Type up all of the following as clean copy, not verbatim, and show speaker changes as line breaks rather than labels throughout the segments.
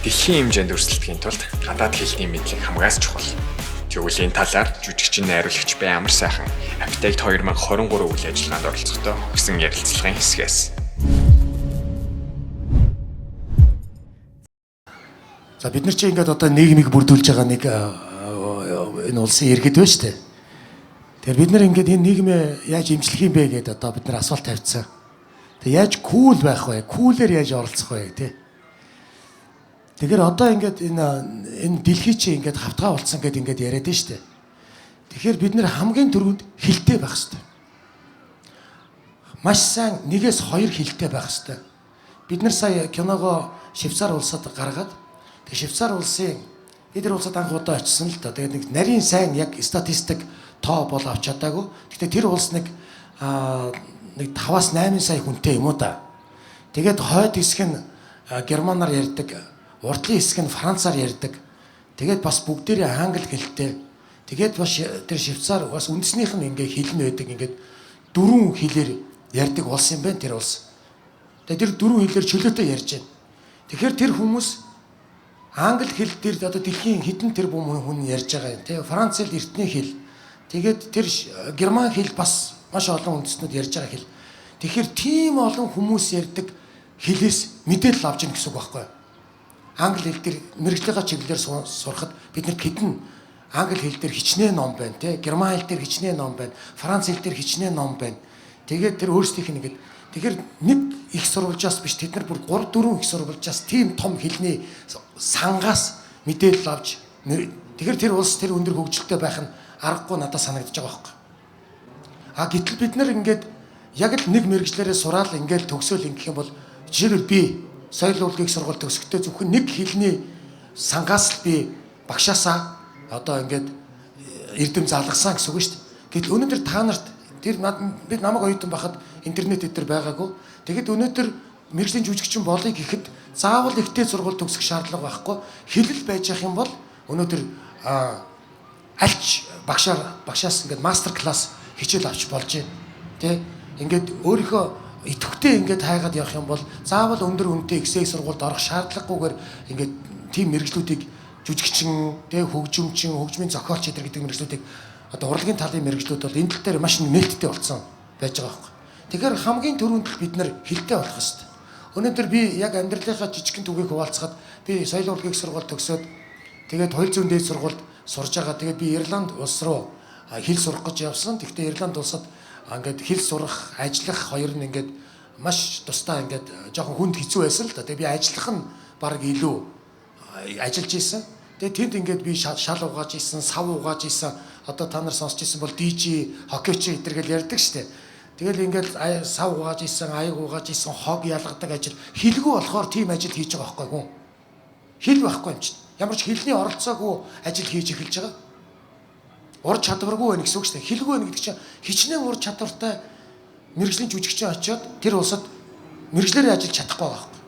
Дэлхийн хэмжээнд өрсөлдөхийн тулд гадаад хэлний мэдлэг хамгаас чухал. Тэгвэл энэ талаар жүжигчин найруулагч бай амар сайхан Aptect 2023 үйл ажиллагаанд оролцохдоо өгсөн ярилцлагын хэсгээс.
За бид нар чи ингээд одоо нийгмийг бүрдүүлж байгаа нэг энэ улсын иргэд байна шүү дээ. Тэгэхээр бид нар ингээд энэ нийгмээ яаж имжлэх юм бэ гэдээ одоо бид нар асуулт тавьчихсан. Тэг яаж cool байх вэ? Cool ээр яаж оролцох вэ тий? Тэгэхээр одоо ингээд энэ дэлхий чи ингээд хавтгай болсон гэдээ ингээд яриад байна шүү дээ. Тэгэхээр бид нар хамгийн түрүүнд хэлтэй байх хэрэгтэй. Маш сайн нэгээс хоёр хэлтэй байх хэрэгтэй. Бид нар сая киногоо Швейцар улсад гаргаад тэг Швейцар улсын бид нар улсад анх удаа очисон л да. Тэгээд нэг нарийн сайн яг статистик тоо бол авч чадаагүй. Гэхдээ тэр улс нэг 5-аас 8 сая хүнтэй юм уу да. Тэгээд хойд хэсэг нь германаар ярьдаг, урдлын хэсэг нь францаар ярьдаг. Тэгээд бас бүгдээрээ англи хэлтэй. Тэгээд бас тэр Швейцар бас үндэснийх нь ингээ хэл нь байдаг. Ингээд дөрвөн хэлээр ярьдаг улс юм байна тэр улс. Тэгээд тэр дөрвөн хэлээр чөлөөтэй ярьж байна. Тэгэхээр тэр хүмүүс англи хэл дээр одоо дэлхийн хэдэн тэрбум хүн ярьж байгаа юм тий. Франц хэл эртний хэл. Тэгээд тэр герман хэл бас маш олон үндэстнүүд ярьж байгаа хэл. Тэгэхээр тийм олон хүмүүс ярьдаг хэлээс мэдээлэл авч ийн гэсэн үг байхгүй юу? Англи хэл дээр мэргэжлийнхаа чиглэлээр сурахад биднэрт хэдэн англи хэл дээр хичнээн ном байна тий. Герман хэл дээр хичнээн ном байна. Франц хэл дээр хичнээн ном байна. Тэгээд тэр өөрсдийнх нь ингээд тэгэхээр нэг их сурвалжаас биш тэд нар бүр 3 4 их сурвалжаас тийм том хэлний сангаас мэдээлэл авч тэгэхээр тэр улс тэр өндөр хөгжилтэй байх нь аргагүй надад санагдаж байгаа байхгүй. А гэтэл бид нар ингээд яг л нэг мэргэжлээрээ сураал ингээд төгсөөл ингэх юм бол жишээлбэл би соёл урлагийн сургууль төгсөхдөө зөвхөн нэг хэлний сангаас л би багшаасаа одоо ингээд эрдэм залгасан гэсэн үг шүү дээ. Гэтэл өнөөдөр та нарт тэр бид намайг оюутан байхад интернет эдэр байгаагүй. Тэгэхэд өнөөдөр мэргэжлийн жүжигчин болъё гэхэд заавал ихтэй сургууль төгсөх шаардлага байхгүй. Хэлэл байж явах юм бол өнөөдөр альч багшаас ингээд мастер класс хичээл авч болж байна. Тэ? Ингээд өөрийнхөө идэвхтэй ингээд хайгаад явах юм бол заавал өндөр үнэтэй ихсээ сургуульд орох шаардлагагүйгээр ингээд тийм мэргэжлүүдийг жүжигчин, тэ, хөгжимчин, хөгжмийн зохиолч гэдэг мэргэжлүүдийг одоо урлагийн талын мэргэжлүүд бол энэ тал дээр маш нээлттэй болсон байж байгаа байхгүй. Тэгэхээр хамгийн түрүүнд л бид нар хэлтэй болох хэрэгтэй. Өнөөдөр би яг амьдралынхаа жижигхэн түгээг хуваалцахад би соёл урлагийн сургууль төгсөөд тэгээд хууль зүйн дээд сургуульд сурж байгаа. Тэгээд би Ирланд улс руу хэл сурах гэж явсан. Тэгэхдээ Ирланд улсад ингээд хэл сурах, ажиллах хоёр нь ингээд маш тусдаа ингээд жоохон хүнд хэцүү байсан л да. Тэгээд би ажиллах нь баг илүү ажиллаж исэн. Тэгээд тэнд ингээд би шал угааж исэн, сав угааж исэн. Одоо та нар сонсч исэн бол DJ, хоккейч эдэргээл ярьдаг штэ. Тэгэл ингээд сав угааж исэн, аяг угааж исэн, хог ялгадаг ажил. Хэлгүй болохоор тийм ажил хийж байгаа байхгүй хүн. Хэл байхгүй юм чинь. Ямар ч хэлний оролцоогүй ажил хийж эхэлж байгаа. Ур чадваргүй байна гэсэн үг шүү дээ. Хэлгүй байна гэдэг чинь хичнээн ур чадвартай мэргэжлийн жүжигчин очиод тэр улсад мэргэжлээрээ ажиллаж чадахгүй байгаа байхгүй.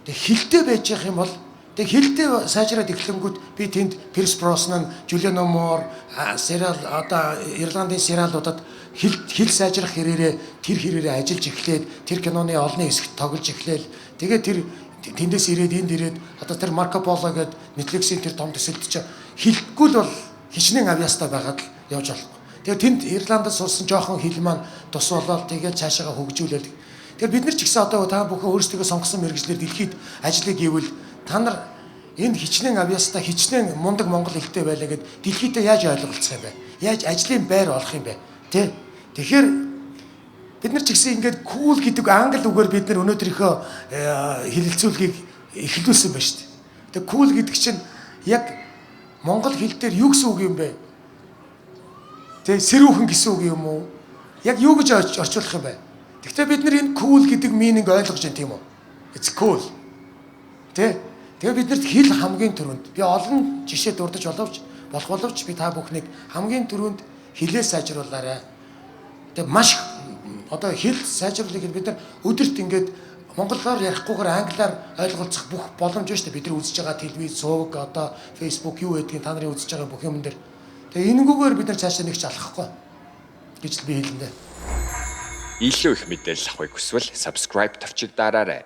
Тэгээ хэлтэй байж явах юм бол тэг хэлтэй сайжраад эхлэнгүүт би тэнд Пирс Броснан, Жулиано Мор, сериал одоо Ирландын сериалуудад хэл сайжрах хэрээрээ тэр хэрээрээ ажиллаж эхлээд тэр киноны олонний хэсэгт тоглож эхлээл тэгээд тэр тэндээс ирээд энд ирээд одоо тэр Марко Поло гээд Netflix-ийн тэр том төсөлд чинь хэлэхгүй л бол хичнээн авьяастай байгаад л явж болохгүй. Тэгээд тэнд Ирландд сурсан жоохон хэл маань тус болоод тэгээд цаашаага хөгжүүлээд. Тэгэхээр бид нар ч гэсэн одоо та бүхэн өөрсдөө сонгосон мэргэжлээр дэлхийд ажиллая гэвэл та нар энд хичнээн авьяастай хичнээн мундаг монгол хэлтэй байлаа гэд дэлхийдээ яаж ойлголцох юм бэ? Яаж ажлын байр олох юм бэ? Тэ? Тэгэхээр бид нар ч гэсэн ингээд cool гэдэг англи үгээр бид нар өнөөдрийнхөө хэлэлцүүлгийг эхлүүлсэн байна шүү дээ. Тэгээ cool гэдэг чинь яг монгол хэл дээр юу гэсэн үг юм бэ? Тэ, сэрүүхэн гэсэн үг юм уу? Яг юу гэж орчуулах юм бэ? Гэхдээ бид нар энэ cool гэдэг meaning ойлгож байна тийм үү? It's cool. Тэ? Тэгээ бид нарт хэл хамгийн түрүүнд би олон жишээ дурдаж болох боловч би та бүхнийг хамгийн түрүүнд хэлээ сайжруулаарай. Тэгээ маш одоо хэл сайжруулах бид нар өдөрт ингээд монголоор ярихгүйгээр англиар ойлголцох бүх боломж байна шүү дээ. Бид нар үзэж байгаа телевиз, сувг, одоо Facebook юу гэдгийг та нарын үзэж байгаа бүх юм дээр. Тэгээ энэнгүүгээр бид нар цаашаа нэг ч алхахгүй гэж л би хэлнэ.
Илүү их мэдээлэл авахыг хүсвэл subscribe товчийг дараарай.